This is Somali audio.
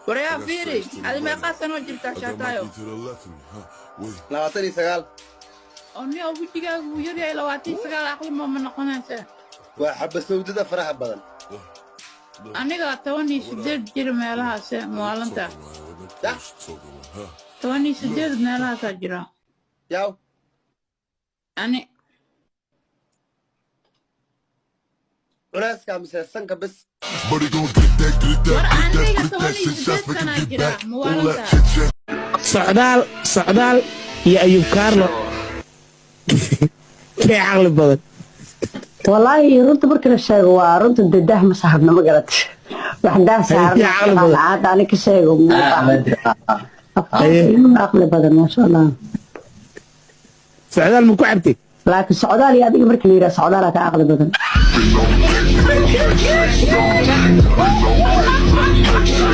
Waryaa, fiiri, adi meeqaa sanoo jirtaa, Shaataayo? 29. Oo nin oo wejigaagu wuu yaryahay, 29 aqli ma noqonaysa. Waa xabasowdada faraha badan. Aniga 18 jir meelahaas muwaalanta. Yah. 18 meelahaasaa jira. Yaw. Ani. Culeyska mise sanka bes? War, aniga 18 sanaa jira, muwaalanta. Socdaal, Socdaal iyo Ayub Kaarlo, kee caqli badan? Wallaahi, runta marka la sheego, waa runta dee, daah ma saarna, ma garat, wax daah saaran. Haye, caqli badan. Hadda ani ka sheego, aqli badan, maasha Allah. Socdaal ma ku cabtay? Laakiin Socdaal iyo adiga marka la yidhaha, Socdaalaa ka aqli badan.